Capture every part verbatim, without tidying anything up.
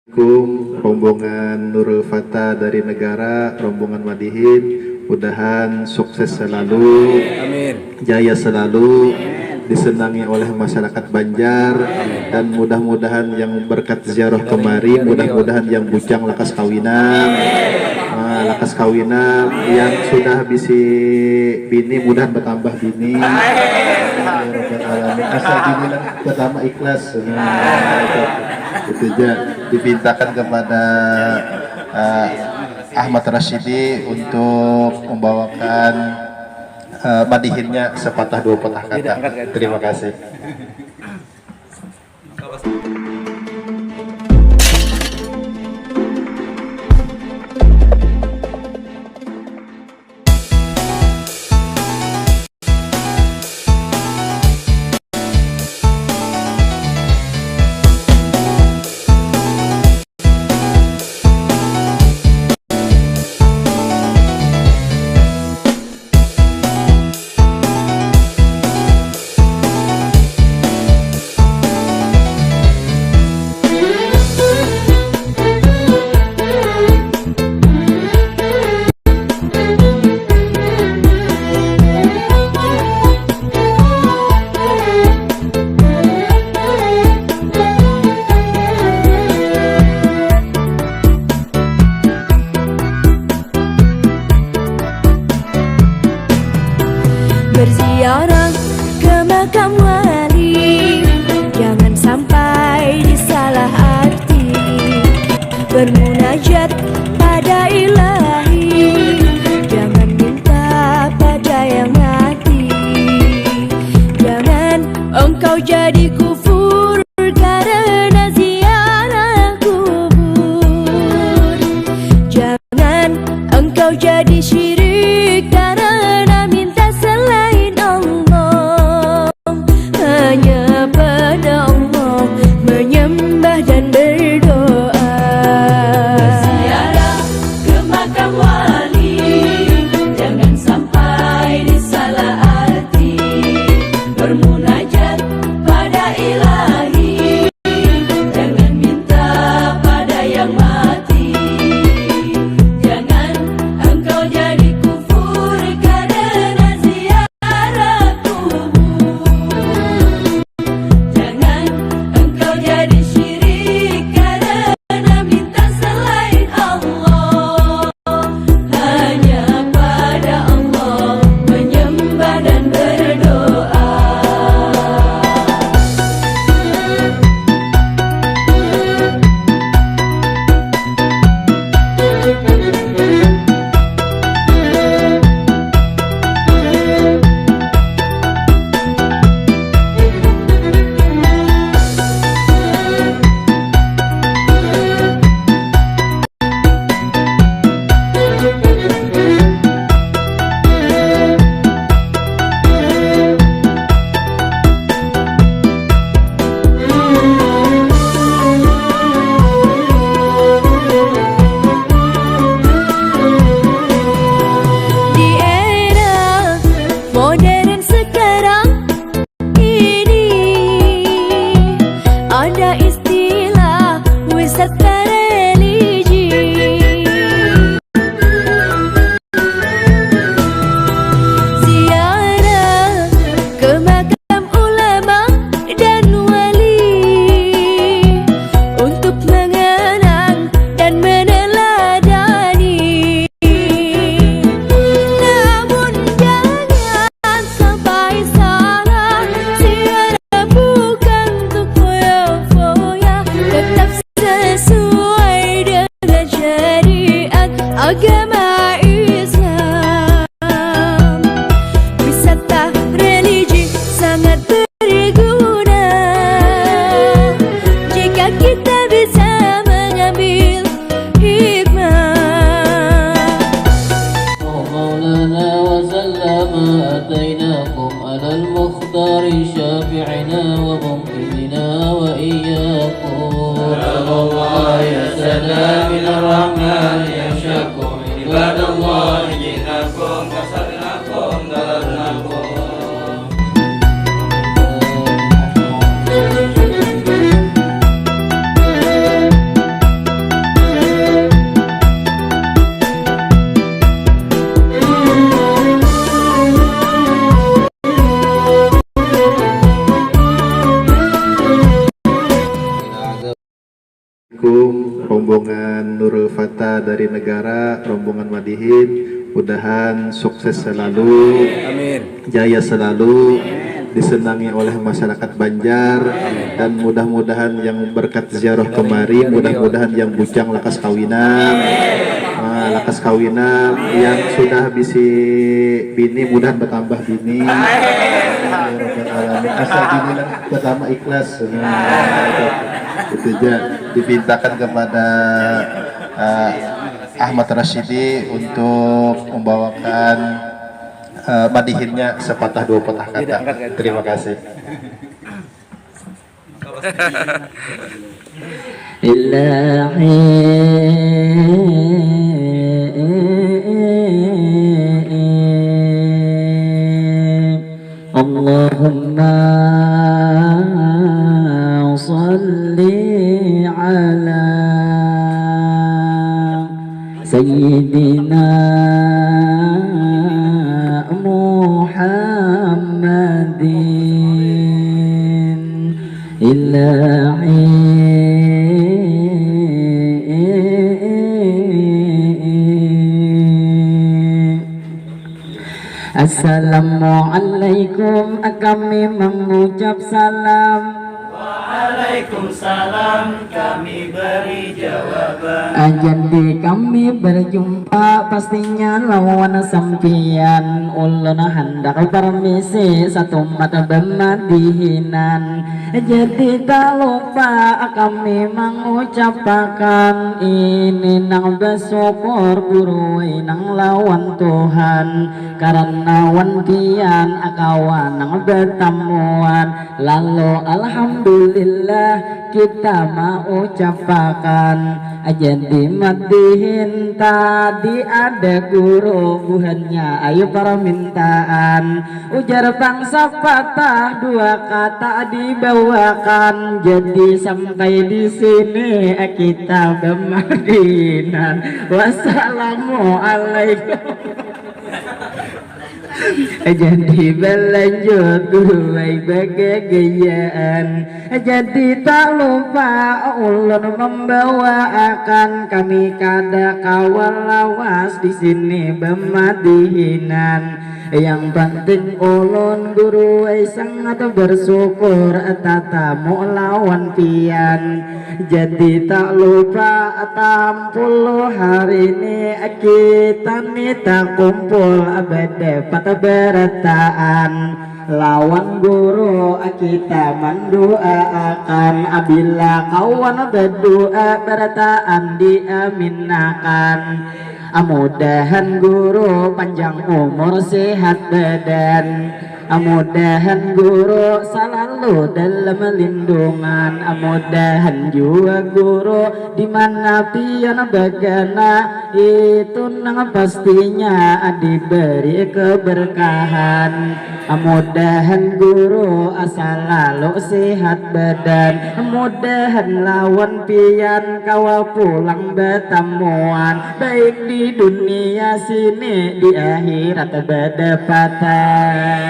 Assalamualaikum, rombongan Nurul Fata dari Negara, rombongan Madihin, mudahan sukses selalu, Amin. jaya selalu, disenangi oleh masyarakat Banjar, dan mudah-mudahan yang berkat ziarah kemari, mudah-mudahan yang bujang lakas kawinan, ah, lakas kawinan, yang sudah bisi bini mudahan bertambah bini. Ya Rabbal Alamin. Asal bini lah pertama ikhlas. Nah, itu, itu aja dipintakan kepada eh, Ahmad Rasyidi untuk membawakan eh, madihinnya sepatah dua patah kata. Terima kasih. Berziarah ke makam wali, jangan sampai disalah arti. Bermunajat pada ilahi, jangan minta pada yang mati. Jangan engkau jadi kufur karena ziarah kubur. Jangan engkau jadi syirik karena minta selain Allah. Hanya pada Allah menyembah dan berdoa. Berziarah ke makam wali, jangan sampai disalah arti. Bermunajat pada ilahi, jangan minta pada yang mati. Jangan engkau jadi kufur karena ziarah kubur. Jangan engkau jadi syirik karena minta selain Allah. Hanya pada Allah menyembah dan berdoa. Di era modern sekarang ini, ada istilah wisata religi. Ziarah ke makam ulama dan wali untuk mengenang dan meneladani. Namun jangan sampai salah, ziarah bukan untuk foya-foya, tetap sesuai dengan syariat agama Islam. Wisata religi sangat berguna jika kita bisa mengambil hikmah. مولانا وسلم. أتيناكم على المختار شافعنا ومنقذنا وإياكم. سلام الله يا سلام من الرحمن يغشاكم. عباد الله جئناكم كسرناكم ضربناكم. Assalamualaikum, rombongan Nurul Fata dari Negara, rombongan Madihin, mudahan sukses selalu, Amin. jaya selalu, disenangi oleh masyarakat Banjar, dan mudah-mudahan yang berkat ziarah kemari, mudah-mudahan yang bujang lakas kawinan, ah, lakas kawinan, yang sudah bisi bini mudahan bertambah bini. Ya Rabbal Alamin. Asal bini lah pertama ikhlas. Nah, itu, itu aja dipintakan kepada eh, Ahmad Rashidi untuk membawakan eh, madihinnya sepatah dua patah kata. Terima kasih. إلهي اللهم صل على سيدنا محمد إلهي Assalamualaikum, kami mengucap salam. Waalaikumsalam, kami beri jawaban. Jadi kami berjumpa pastinya lawan sampiyan. Ulun handak permisi satumat bemadihinan. Jadi tak lupa kami mengucapakan ini nang bersyukur guru nang lawan Tuhan. Karena wan pian kawa nang betamuan, lalu alhamdulillah kita maucapakan. Jadi madihin tadi ada guru buhannya ayu permintaan. Ujar bangsa patah dua kata dibawakan. Jadi sampai di sini kita bemadinan. Wassalamualaikum. Jadi balanjut guru ai bagagayaan. Jadi tak lupa ulun membawa akan kami kada kawa lawas di sini bemadihinan. Yang penting ulun guru ai sangat bersyukur tatamu lawan pian. Jadi tak lupa tampulu hari ni kita ni takumpul badapat barataan lawan guru kita manduaakan bila kawan badua barataan diaminakan. Mudahan guru panjang umur sehat badan. Mudahan guru salalu dalam lindungan. Mudahan jua guru di mana pian bagana itu nang pastinya diberi keberkahan. Mudahan guru salalu sehat badan. Mudahan lawan pian kawa pulang batamuan baik di dunia sini di akhirat badapatan.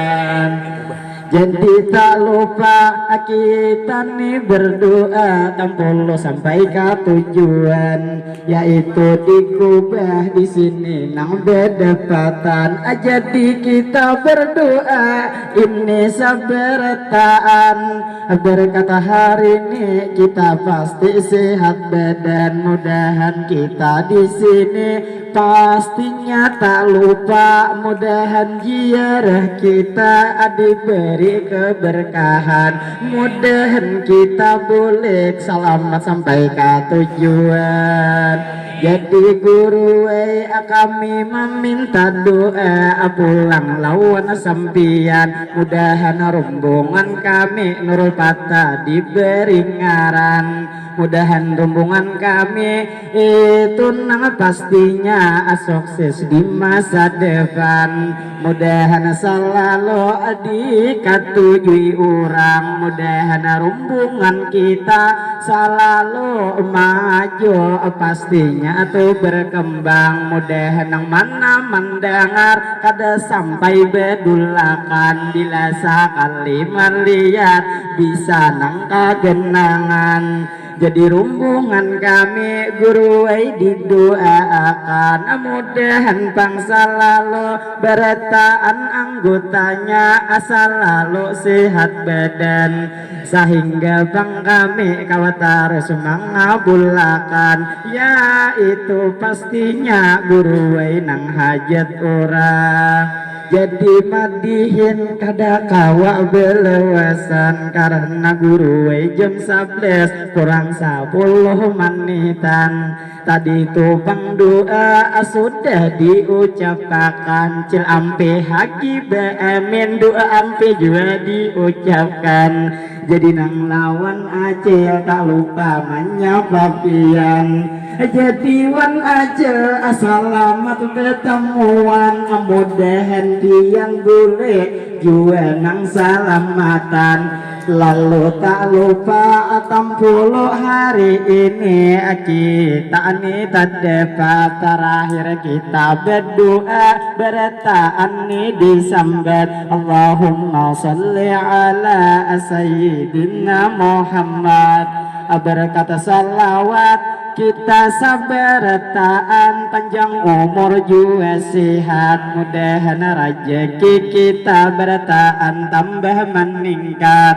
Jadi tak lupa kita ni berdoa tampulu sampai ka tujuan, yaitu di kubah di sini nang badapatan. Jadi kita berdoa ini sabarataan, berkat hari ni kita pasti sehat badan. Mudahan kita di sini pastinya tak lupa. Mudahan ziarah kita diberi keberkahan. Mudahan kita bulik selamat sampai ka tujuan. Jadi guru ai kami meminta doa pulang lawan sampiyan. Mudahan rombongan kami Nurul Fata diberi ngaran. Mudahan rombongan kami itu nang pastinya sukses di masa depan. Mudahan selalu dikatujui urang. Mudahan rombongan kita selalu maju, pastinya tu berkembang. Mudahan nang mana mandangar kada sampai bedulakan, bila sakali malihat bisa nang kagenangan. Jadi rumbungan kami guru ai diduaakan, mudahan pang salalu barataan anggotanya salalu sehat badan, sahingga pang kami kawa tarus mangabulakan, yaitu pastinya guru ai nang hajat urang. Jadi madihin kada kawa belewasan karena guru ai jam sebelas kurang sepuluh menitan. Tadi tu pang doa sudah diucapakan, cil ampih hagi beamin, doa ampih jua diucapkan. Jadi nang lawan acil tak lupa manyapa pian. Jadi wan acil salamat betemuan, mudahan pian bulih jua nang salamatan. Lalu tak lupa tampulu hari ini kita ni tadapat terakhir kita berdoa barataan ni disambat Allahumma salli ala sayyidina Muhammad. Berkat salawat kita sabarataan panjang umur jua sehat, mudahan rajaki kita barataan tambah meningkat.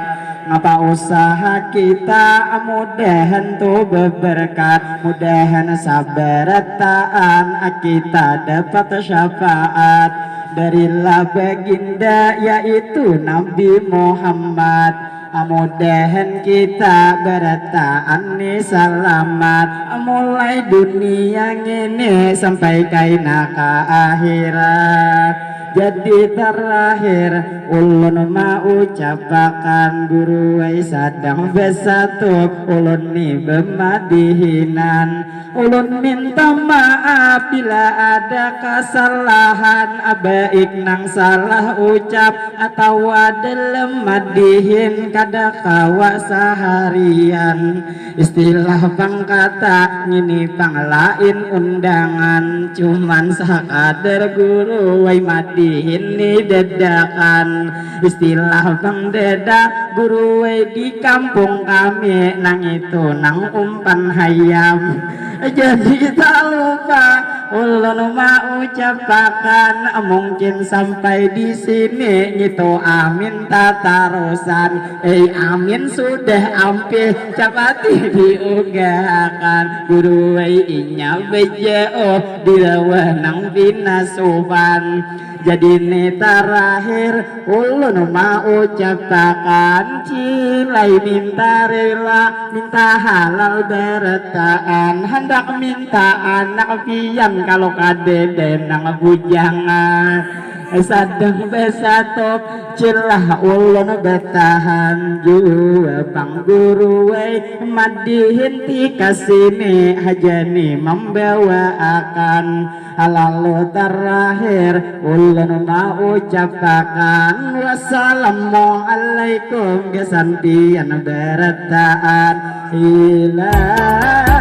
Ngapa usaha kita mudahan tu beberkat, mudahan sabarataan kita dapat syafaat darilah baginda yaitu Nabi Muhammad. Mudahan kita barataan ni salamat mulai dunia ngini sampai kaina ka akhirat. Jadi terakhir ulun maucapakan guru ai sadang besatup ulun ni bemadihinan. Ulun minta maaf bila ada kasalahan, baik nang salah ucap atawa dalam madihin kada kawa saharian. Istilah pang kata ngini pang lain undangan, cuman sakadar guru ai madihin ni dadakan. Istilah pang dadak guru ai di kampung kami nang itu nang umpan hayam. Jadi tak lupa ulun maucapakan mungkin sampai di sini ngitu amin tatarusan. Eh amin sudah ampih capati diugahakan guru ai inya bejauh di lawah nang pinasupan. Jadi ni terakhir ulun maucapakan cil ai minta rela minta halal barataan handak minta anak pian kalau kada danang bujangan. Sadang besatup cilah ulun batahan jua pang guru ai madihin ti kasini haja ni mambawaakan. Lalu terakhir ulun maucapakan wassalamualaikum gasan pian barataan. Hilang.